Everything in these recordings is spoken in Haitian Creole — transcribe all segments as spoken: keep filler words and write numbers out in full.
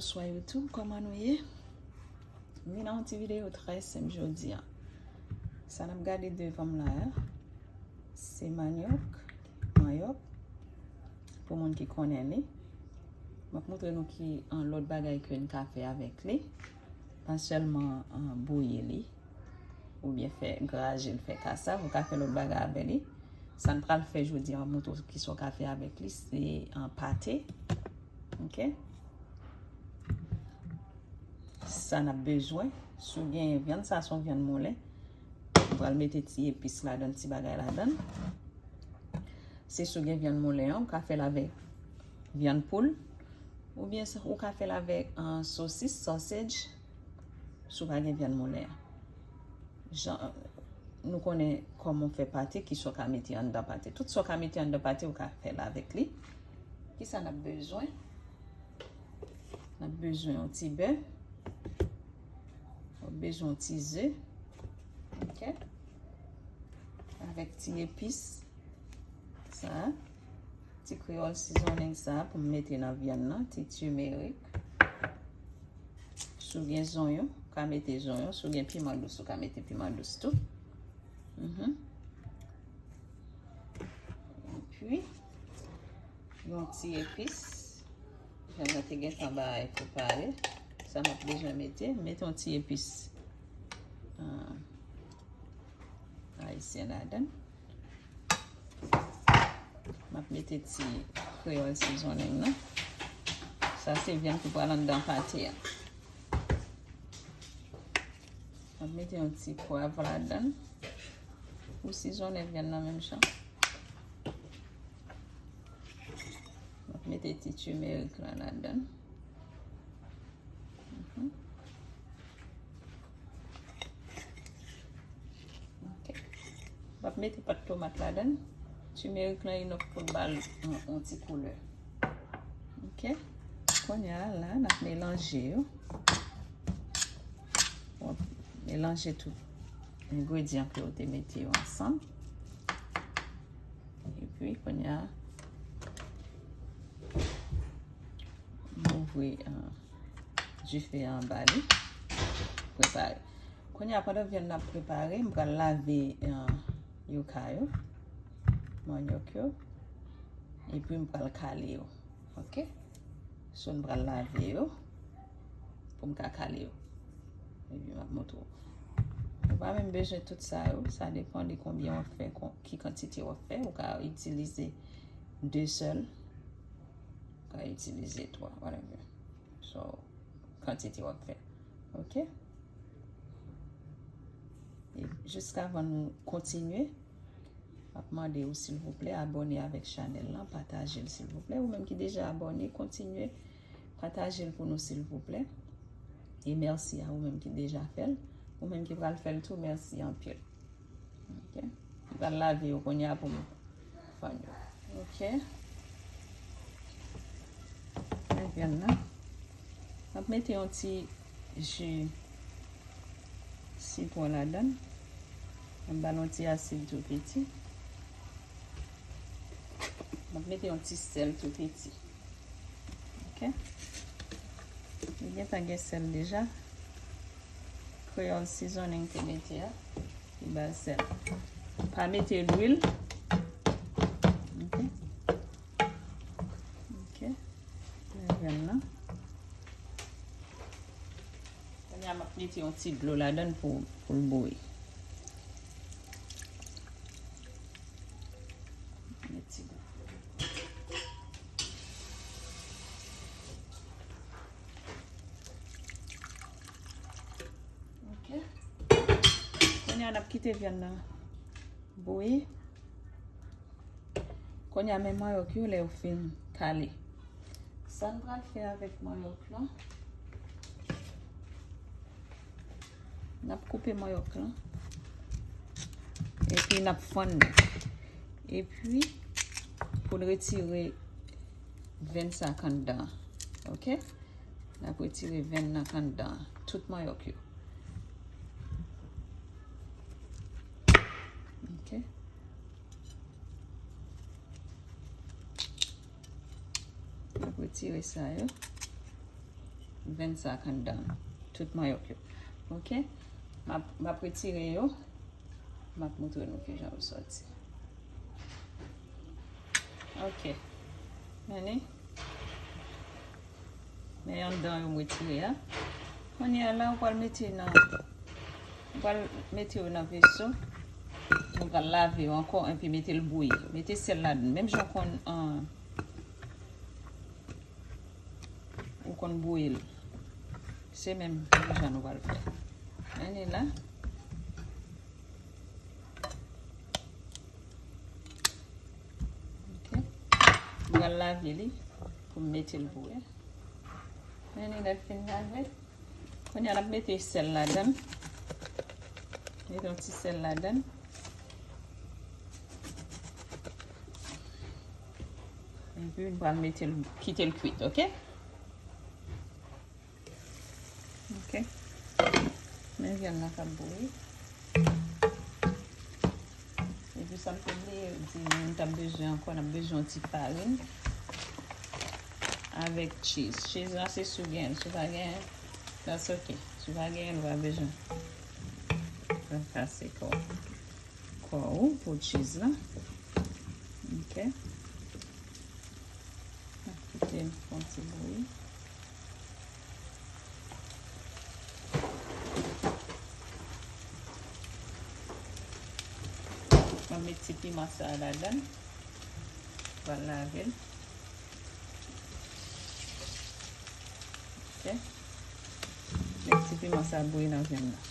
Bonswa YouTube, kòman nou ye? M vin ak yon ti videyo trè senp jodi a. Sa n ap gade devan m la a, se manyòk, manyòk, pou moun ki konnen li. M ap montre nou ki, an, lòt bagay ke n ka fè avèk li. Pa sèlman, an, bouyi li, oubyen fè graje l, fè kasav, ou ka fè lòt bagay avè li. Sa n pral fè jodi a, m ap montre w kisa w ka fè avèk li, se, an, pate. Ok? Sa n ap bezwen, si w genyen vyann, sa se yon vyann moulen. Ou pral mete ti epis ladan l, ti bagay ladan l. Se si w gen vyann moulen an, ou ka fè l avèk vyann poul, oubyen sa, ou ka fè l avèk, an, sosis, sausage, si w pa gen vyann moulen an. Jan, nou konnen kòman w fè pate, kisa w ka mete anndan pate. Tout sa w ka mete anndan pate, ou ka fè l avèk li. Kisa n ap bezwen? N ap bezwen yon ti bè. W ap bezwen yon ti ze. Ok? Avèk ti epis. Sa. Ti kreyòl seasoning sa pou m mete nan vyann nan. Ti timerik. Si w gen zonyon, ou ka mete zonyon. Si w gen piman dous, ou ka mete piman dous tou. Mhm. Epi, yon ti epis. Jan mwen te gentan bay prepare. Sa m ap bezwen mete, mete yon ti epis, ah, ayisyen ladan l. M ap mete ti kreyòl seasoning nan. Sa se vyann ki pral anndan pate a. M ap mete yon ti pwav ladan l. Ou sizonnen vyann nan menm jan. M ap mete ti timerik la ladan l. Mhm. Ok. M ap mete pat tomat ladan l. Timerik lan enough pou l ba l yon, yon ti koulè. Ok. Kounye a la, n ap melanje yo. W ap melanje tout engredyan ke w te mete yo ansanm. Epi, kounye a, m ouvri, ah, dife a anba li. Prepare. Kounye a, pandan vyann nan ap prepare, m pral lave, ah, yoka yo, manyòk yo, epi m pral kale yo. Ok? So, m pral lave yo pou m ka kale yo. Epi, m ap montre w. Ou pa menm bezwen tout sa yo. Sa depann de konbyen w ap fè, kon, ki kantite w ap fè. Ou ka itilize de sèl. Ou ka itilize twa, whatever. So, kantite w ap fè. Ok? E jiskavan nou kontinye, m ap mande w, silvouplè, abòne avèk chanèl lan, pataje l, silvouplè. Ou menm ki deja abòne, kontinye pataje l pou nou, silvouplè. E mèsi a ou menm ki deja fè l. Ou menm ki pral fè l tou, mèsi anpil. Ok. M pral lave yo kounye a pou m fann yo. Ok. Men vyann nan. M ap mete yon ti ji sitwon ladan l. M ba l yon ti asid tou piti. M ap mete yon ti sèl tou piti. Ok. Li gentan gen sèl deja. Kreyòl seasoning te mete a. Li ba l sèl. Pa mete lwil. Ok. Ok. Vyann nan. Kounye a, m ap mete yon ti dlo ladan l pou, pou l bouyi. Yon ti dlo. Ok. Kounye a, n ap kite vyann nan bouyi. Kounye a, men manyòk yo lè yo fin kale. Sa n pral fè avèk manyòk lan, n ap koupe manyòk lan. Epi n ap fann li. Epi, pou n retire venn sa k anndan an. Ok? N ap retire venn nan k anndan an. Tout manyòk yo. Ok. N ap retire sa yo. Vennsak anndan. Tout manyòk yo. Ok? M ap, m ap retire yo. M ap montre nou kijan yo sòti. Ok. Men li. Men anndan yo m retire a. Kounye a la, ou pral mete nan, ou pral mete yo nan veso. Nou pral lave yo ankò, epi mete l bouyi. Mete sèl ladan. Menm jan w konn, an, ou konn bouyi l. Se menm jan nou pral fè. Men li la. Ok. M pral lave li pou m mete l bouyi. Men li lè l fin lave. Kounye a, n ap mete sèl ladan. Mete yon ti sèl ladan. Epi, n pral mete l, kite l kwit, ok? Ok. Men vyann nan k ap bouyi. Epi sa m te bliye di nou, nou t ap bezwen ankò, n ap bezwen yon ti farin avèk cheese. Cheese la se si w genyen l, si w pa genyen l, that's ok. Si w pa genyen l, ou pa bezwen trakase kò w. Kò w pou cheese la. Ok. Kite l fè yon ti bouyi. Mwen met ti piman sa a ladan. Mwen lave l. Ok. Met ti piman sa a bouyi nan vyann nan.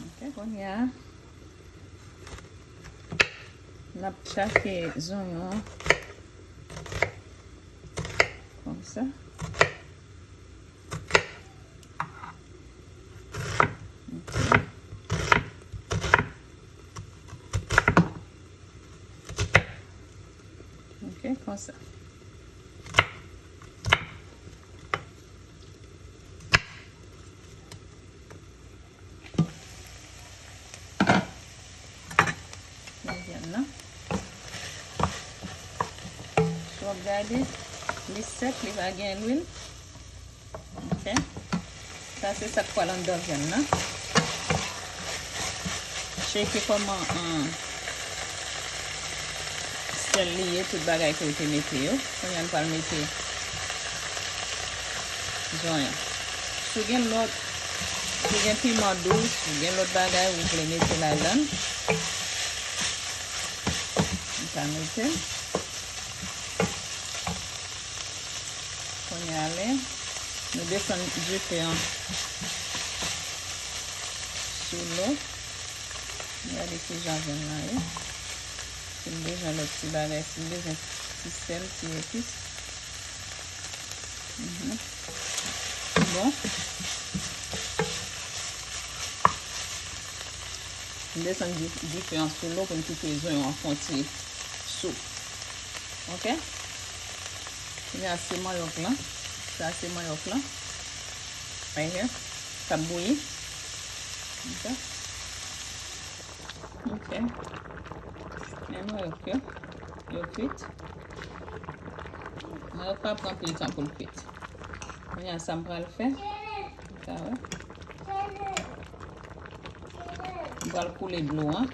Ok, kounye a, n ap tchake zonyon an konsa. Ok. Ok, konsa. Nan vyann nan. Si w ap gade, li sèk, li pa gen lwil. Ok. Sa se sa k pral anndan vyann nan. Tcheke kòman, an, sèl li ye, tout bagay ke w te mete yo. Kounye a n pral mete zonyon. Si w gen lòt, si w gen piman dous, si w gen lòt bagay ou vle mete ladan, ou ka mete l. Kounye a, lè nou desann dife an sou lo, gade kijan vyann nan ye. Si n bezwen lòt ti bagay, si n bezwen ti sèl, ti epis. Mhm. Bon. M desann di-, dife an sou lo pou m kite zonyon an fè yon ti soup. Ok? Kounye a se manyòk lan. Sa se manyòk lan. Right here. K ap bouyi. Ok. Ok. Men manyòk yo, yo kwit. Manyòk pa pran anpil tan pou l kwit. Kounye a sa m pral fè. Ou ka wè. M pral koule dlo an.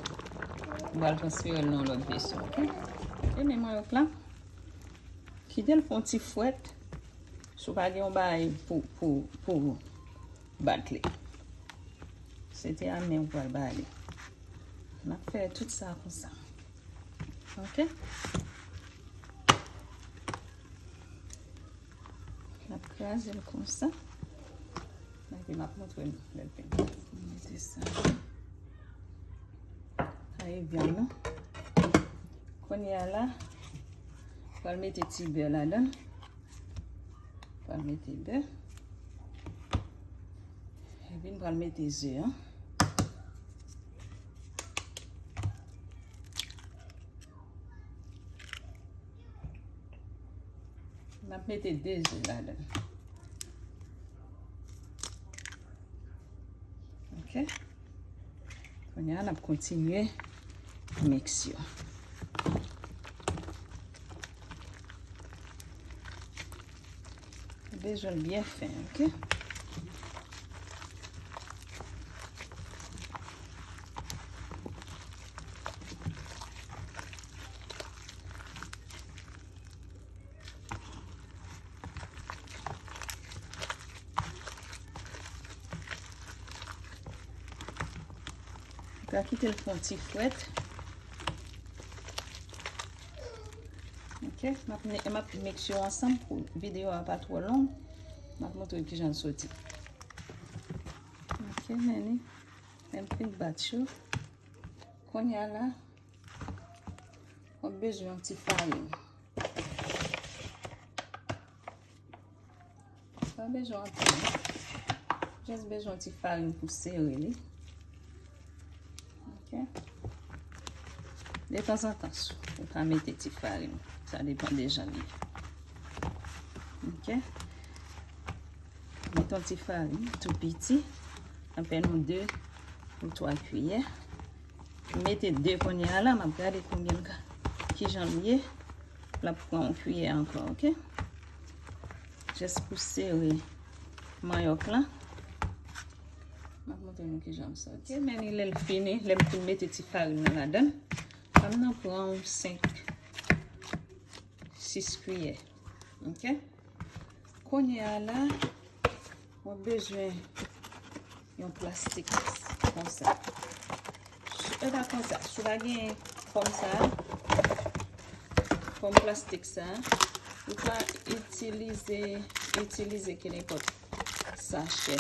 M pral transfere l nan yon lòt veso, ok? E men manyòk la. Kite l fè yon ti frèt. Si w pa gen yon bagay pou, pou, pou bat li. Se te a men w pral ba li. N ap fè tout sa konsa. Ok? N ap kraze l konsa. Epi m ap montre nou lè l fini. Mete sa. Sa e vyann nou. Kounye a la, pral mete ti bè ladan. Pral mete bè. Epi m pral mete ze an. M ap mete de ze ladan. Ok. Kounye a, n ap kontinye miks yo. Bezwen l byen fen, ok? Ou ka kite l pran ti frèt. Ok, m ap, m ap mix yo ansanm pou videyo a pa twò long. M ap montre kijan l soti. Ok, men li, men m fin bat yo. Kounye a la, w ap bezwen yon ti farin. Pa bezwen anpil. Jis bezwen yon ti farin pou sere li. Ok. Detanzantan, ou ka mete ti farin. Sa depann de jan li ye. Ok. Mete yon ti farin tou piti. Apèn yon de ou twa kiyè. M mete de kounye a la, m ap gade konbyen l ka, kijan l ye. L ap pran yon kiyè ankò, ok? Jis pou sere manyòk la. M ap montre nou kijan m sòti. Ok, men lè l fini, lè m fin mete ti farin nan ladan l, fanm nan pran yon senk, sis kiyè. Ok? Kounye a la, w ap bezwen yon plastik konsa. E pa konsa, si w pa gen fòm sa a, fòm plastik sa a, ou ka itilize, itilize kenenpòt sachè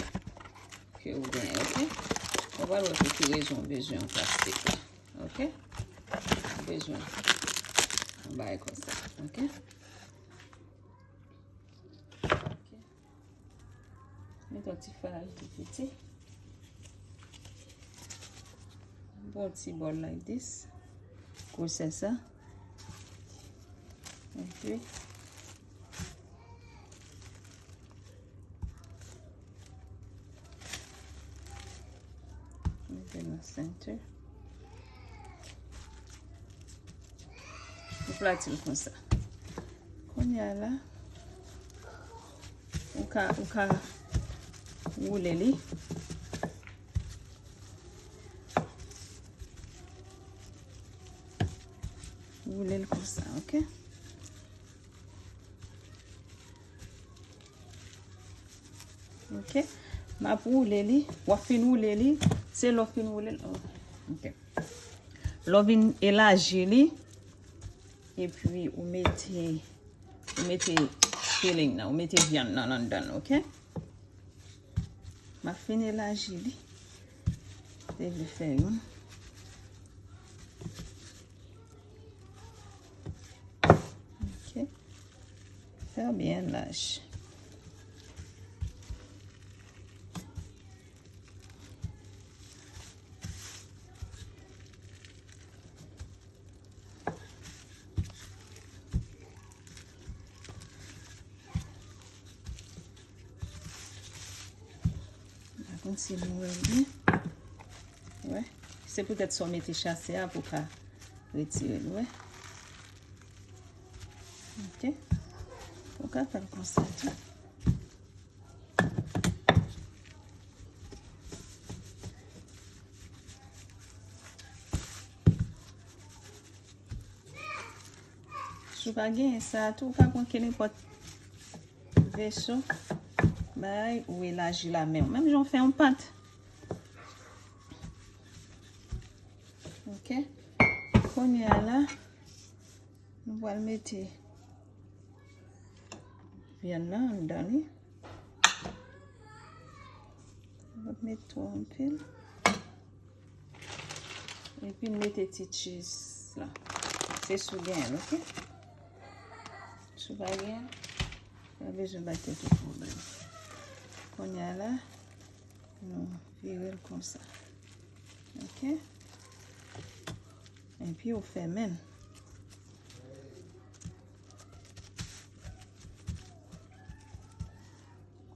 ke ou genyen, ok? Ou pral wè pou ki rezon w bezwen yon plastik la, ok? Ou bezwen yon bagay konsa, ok? Ok. Met yon ti farin tou piti. Bon ti bòl like this. Gwosè sa. Epi, mete nan center. Ou plati l konsa. Kounye a la, ou ka, ou ka woule li. Woule l konsa, ok? Ok. M ap woule li. W ap fin woule li. Se lè w fin woule l. Oh, ok. Lè w vin elaji li, epi ou mete, ou mete filling nan, ou mete vyann nan anndan l, ok? M ap fin elaji li. Te vle fè youn. Ok. Fè byen laj. M pa konn si nou wè l byen. Wè. Se poutèt sa w mete chase a pou w ka retire l, wè. Ok. Ou ka fè l konsa tou. Si w pa genyen sa a tou, ou ka pran kenenpòt veso, bay, ou elaji la men w. Menm jan w fè yon pat. Ok. Kounye a la, nou pral mete vyann nan anndan li. Nou pa met twò anpil. Epi n mete ti cheese la. Se si w genyen l, ok? Si w pa genyen l, pa bezwen bay tèt ou pwoblèm. Kounye a la, nou vire l konsa. Ok? Epi ou fèmen l.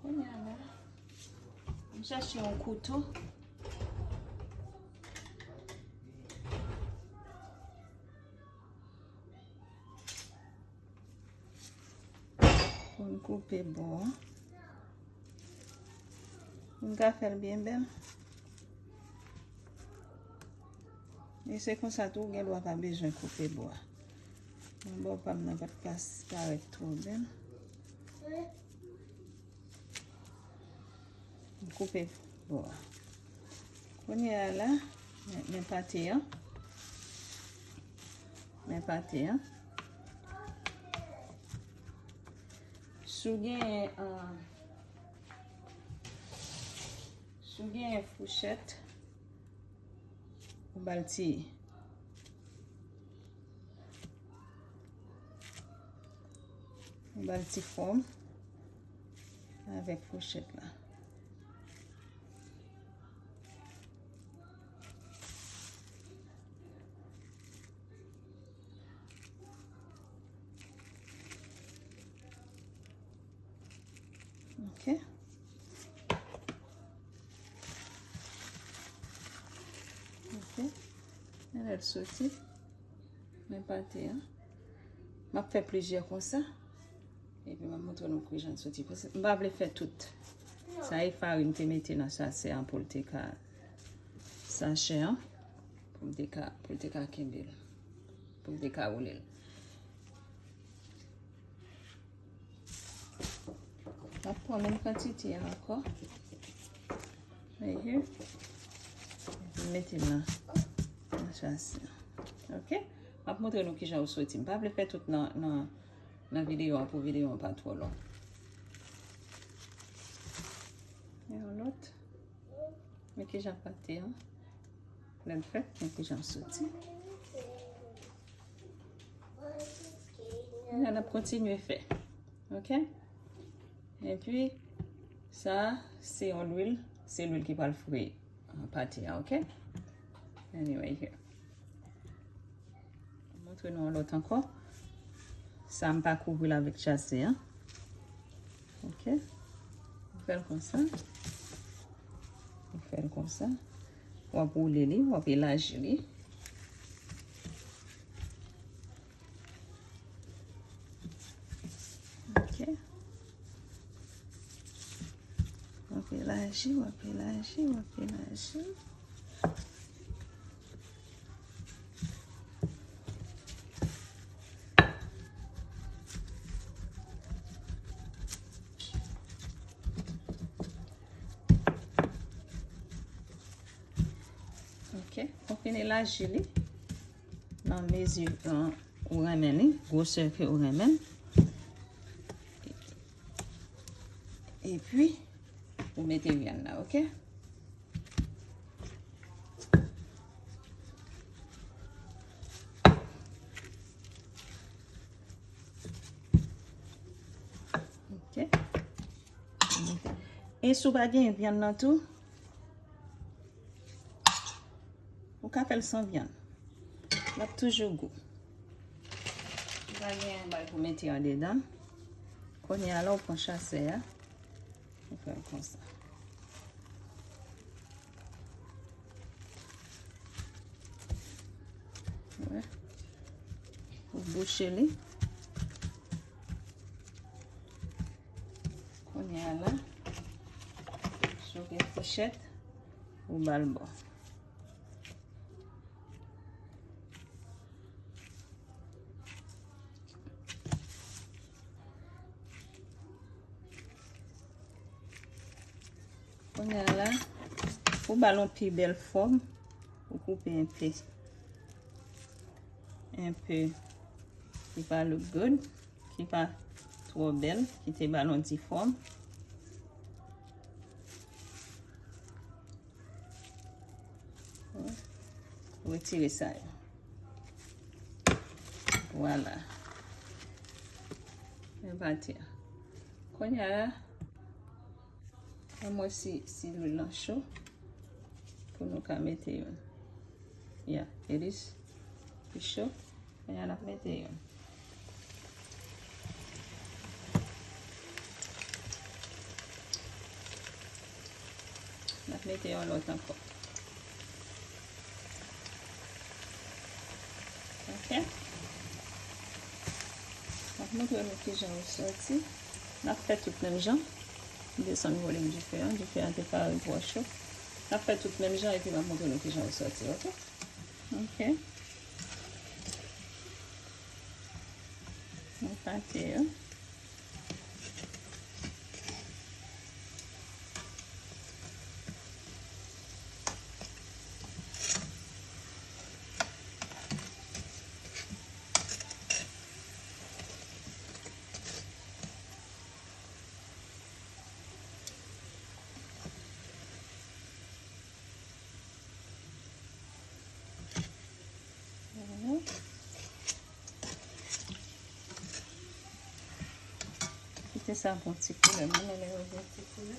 Kounye a la, m chache yon kouto. Pou n koupe bò a. M ka fè l byen bèl. E se konsa tou, ou gen dwa pa bezwen koupe bò a. Men bò pa m nan pa t pas-, parèt twò bèl. M koupe bò a. Kounye a la, men, men pate an. Men pate an. Si w genyen, ah, si w genyen fouchèt, ou ba l ti, ou ba l ti fòm avèk fouchèt la. Ok. Ok. Men lè l soti. Men pate an. M ap fè plizyè konsa. Epi m ap montre nou kijan l soti. Paske m pa vle fè tout. Sa e farin m te mete nan sachè an pou l te ka, sachè an. Pou l te ka, pou l te ka kenbe l. Pou l te ka woule l. M ap pran menm kantite a ankò. Right here. Epi m mete l nan, nan sachè. Ok? M ap montre nou kijan yo soti. M pa vle fè tout nan, nan, nan videyo an pou videyo an pa twò long. E yon lòt. Men kijan pate an. Lè l fèt, men kijan l soti. Kounye a n ap kontinye fè. Ok? Epi, sa a, se yon lwil, se lwil ki pral fri, ah, pate a, ok? Anyway, here. Montre nou yon lòt ankò. Sa m pa kouvri l avèk sachè an. Ok. Ou fè l konsa. Ou fè l konsa. W ap woule li, w ap elaji li. Ok. W ap elaji, w ap elaji, w ap elaji. Ok, ou fin elaji li nan mezi, euh, ou renmen li, gwosè ke ou renmen. Epi, ou mete vyann nan, ok? Ok. E si w pa gen vyann nan tou, ou ka fè l san vyann. L ap toujou gou. Ou pa gen bagay pou mete andedan. Kounye a la, ou pran sachè a. Ou fè l konsa. Wè. Ou bouche li. Kounye a la, si w gen fouchèt, ou ba l bò. Kounye a la, pou ba l yon pi bèl fòm, ou koupe enpe, enpe ki pa look good, ki pa twò bèl, ki te ba l yon ti fòm. Retire sa yo. Vwala. Men pati a. Kounye a, ann wè si, si lwil lan cho pou nou ka mete youn. Yeah, it is. Li cho. Kounye a n ap mete youn. N ap mete yon lòt ankò. Ok. M ap montre nou kijan yo soti. N ap fè tout menm jan. Desann volim dife a. Dife a te ka twò cho. N ap fè tout menm jan epi m ap montre nou kijan yo sòti, oke? Oke. Nou pati yo. Vwala. Kite sa pou ti koulè, m renmen lè yo gen ti koulè.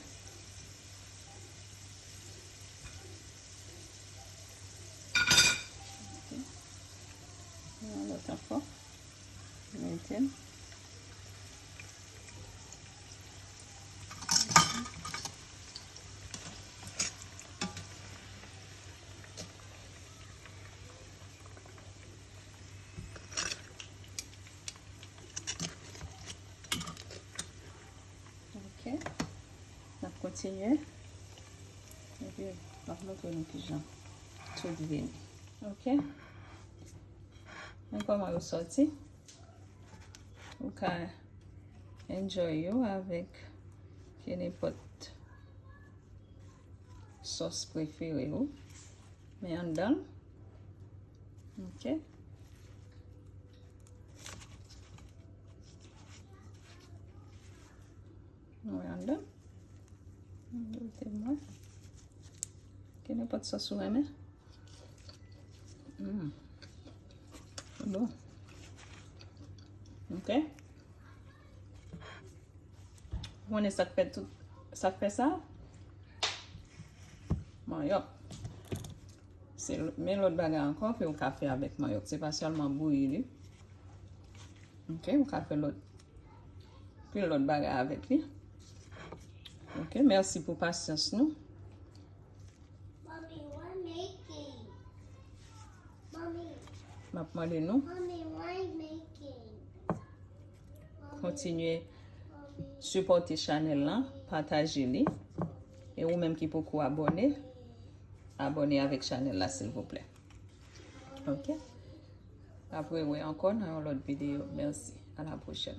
Ok. Yon lòt ankò. Mete l. Ok. N ap kontinye. Epi, m ap montre nou kijan tout vini. Ok. Men kòman yo sòti. Ou ka enjoy yo avèk kenenpòt sòs prefere w. Men anndan l. Ok. Nou wè anndan. Mete mwen. Kenenpòt sòs ou renmen. Mm. Bon. Ok. Ou konnen sa k fè tout, sa k fè sa? Manyòk. Se l-, men lòt bagay ankò ke ou ka fè avèk manyòk. Se pa sèlman bouyi li. Ok, ou ka fè lòt, pil lòt bagay avèk li. Ok, mèsi pou pasyans nou. Mommy, what making? Mommy, m ap mande nou, mommy, what making? Mommy, kontinye, mommy, sipòte chanèl lan, pataje li. E ou menm ki poko abòne, abòne avèk chanèl la, silvouplè. Ok? Apre wè ankò nan yon lòt videyo. Mèsi. A la pwochèn.